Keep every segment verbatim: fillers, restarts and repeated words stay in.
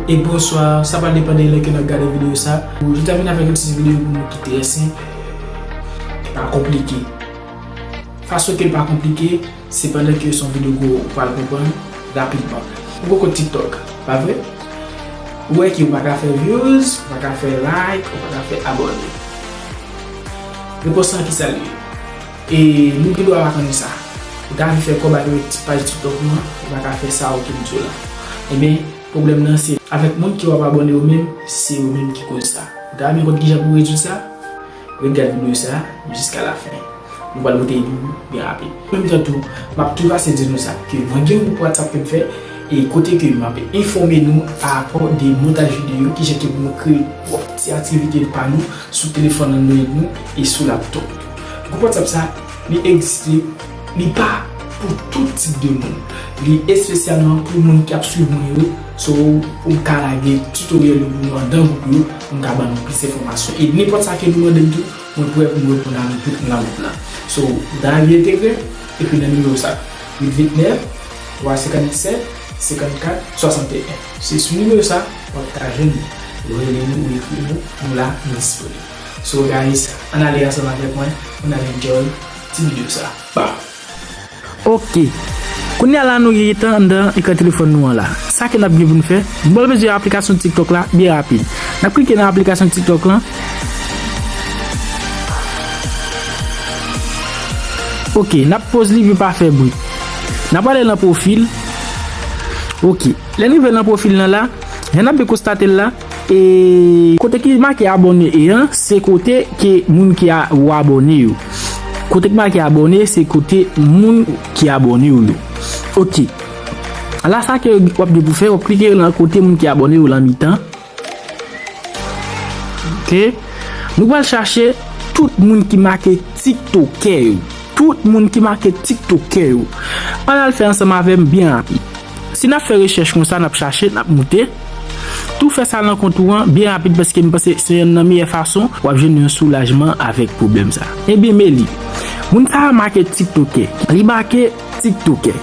E bonswa, sa pral depann de lè ke n ap gade videyo sa. Jodi a vin avèk yon ti videyo pou nou ki trè senp, ki pa konplike. Fason ke l pa konplike, se pandan ke se yon videyo ke w pral konprann rapidman. Ou gon kont TikTok, pa vre? Ou wè ke ou pa ka fè views, ou pa ka fè like, ou pa ka fè abòne. Repons lan ki sa l ye? E nou gen dwa pa konnen sa. Ou ta anvi fè kòb atravè ti paj TikTok nou an, ou pa ka fè sa ou ki m di w la. Ebyen, pwoblèm nan se avèk moun ke w ap abòne yo menm, se yo menm ki koz sa. Ou ta renmen konn kijan pou w rezoud sa? Ret gad videyo sa a jiska lafen. Nou pral pote epi w byen rapid. An menm tan tou, m ap tou pase di nou sa, ke mwen gen yon gwoup WhatsApp ke m fè, e kote ke m ap enfòme nou parapò de montaj videyo, kijan ke pou nou kreye pwòp ti aktivite pa nou sou telefòn Android nou e sou laptop nou. Gwoup WhatsApp sa, li egziste, li pa pou tout tip de moun. Li espesyalman pou moun ki ap swiv mwen yo, so pou m ka lage tutorial yo pou nou anndan gwoup yo, pou m ka ban nou plis enfòmasyon. E nenpòt sa ke nou mande m tou, mwen prè pou m reponn a nou tout nan gwoup la. So, w ta anvi entegre, ekri nan nimewo sa, uit vennkat, twa senkannsèt, senkannkat, swasanteyen. Se sou nimewo sa, w ap ka jwenn nou. Rele nou, ou ekri nou, nou la, nou disponib. So guys, ann ale ansanm avèk mwen, ann al enjoy ti videyo sa. Bam! Ok. Kounye a la nou gentan anndan ekran telefòn nou an la. Sa ke n ap gen pou n fè, nou pral bezwen aplikasyon TikTok la byen rapid. N ap klike nan aplikasyon TikTok lan. Ok, n ap poze li pou pa fè bri. N ap ale nan pwofil. Ok, lè n rive nan pwofil lan la, jan n ap byen konstate l la, e kote ki make abòne e an, se kote ke moun ki a, ou abòne yo. Kote ki make abòne, se kote moun ki abòne w yo. Ok. La sa ke w ap gen pou fè, w ap klike nan kote moun ki abòne yo lan mitan. Ok. Nou pral chache tout moun ki make tiktokè yo. Tout moun ki make tiktokè yo. Ann al fè ansanm avè m byen rapid. Si n ap fè rechèch konsa, n ap chache, n ap moute. Tou fè sa nan kont ou an byen rapid, paske m panse se yonn nan meyè fason w ap jwenn yon soulajman avèk pwoblèm sa. Ebyen, men li. Moun sa a make tiktokè. Li make tiktokè.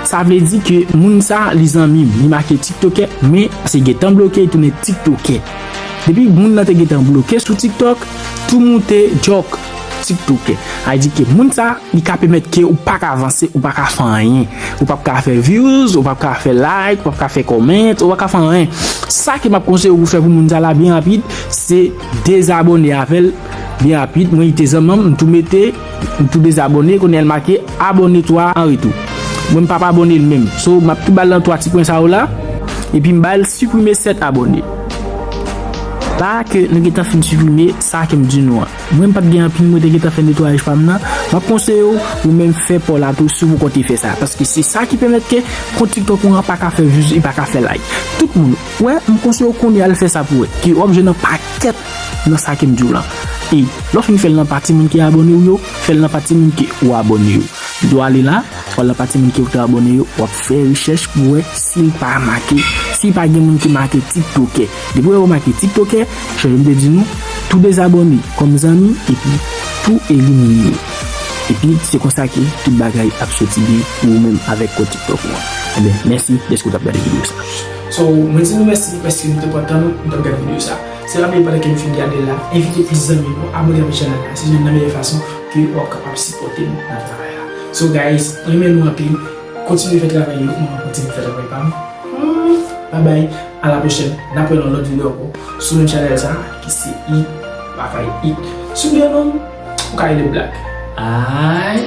Sa vle di ke moun sa, li zanmi m, li make tiktokè, men se gentan bloke, li tounen tiktokè. Depi moun nan te gentan bloke sou TikTok, tou moute djòk tiktokè. Sa vle di ke moun sa, li ka pèmèt ke ou pa ka avanse, ou pa ka fè anyen. Ou p ap ka fè views, ou p ap ka fè like, ou p ap ka fè comment, ou pa ka fè anyen. Sa ke m ap konseye w pou fè pou moun sa la byen rapid, se dezabòne avè l byen rapid. Mwen, li te zanmi m, m tou mete, m tou dezabòne, kounye a l make abonne-toi en retour. Mwen, m p ap abòne l menm. So, m ap tou ba l nan twa ti pwen sa yo la, epi m ba l siprime sèt abòne. La ke nou gentan fin siprime sa ke m di nou an. Mwen, m pa t gen anpil, mwen te gentan fè netwayaj pa m nan. M ap konseye w, ou menm fè pa w la tou, si w poko te fè sa. Paske se sa ki pèmèt ke kont TikTok ou an pa ka fè views, li pa ka fè like. Tout moun, wè, m konseye w kounye a al fè sa pou wè. Ke w ap jwenn yon pakèt nan sa ke m di w lan. E lè w fin fè l nan pati moun ki abòne w yo, fè l nan pati moun ke ou abòne yo. Ou dwe ale la, w al nan pati moun ke ou te abòne yo, w ap fè rechèch pou wè si l pa make, si pa gen moun ki make tiktokè. Depi w wè yo make tiktokè, jan m te di nou, tou dezabòne kòm zanmi, epi tou elimine yo. Epi se konsa ke tout bagay ap soti byen pou ou menm avèk kont TikTok ou an. Ebyen, mèsi dèske w t ap gade videyo sa. So, mwen di nou mèsi paske nou te pran tan nou, nou t ap gade videyo sa. Se raple pandan ke nou fin gade l la, envite plis zanmi nou abòne avèk chanèl la. Se youn nan meyè fason ke w ap kapab sipòte nou nan travay la. So guys, mwen renmen nou anpil. Kontinye fè travay yo, mwen kontinye fè travay pa m. Hmm, bye bye, a la pwochèn. N ap wè nan lòt videyo ankò sou menm chanèl sa ki se It Lakay It. Si w gen non, ou ka rele Black. Ay.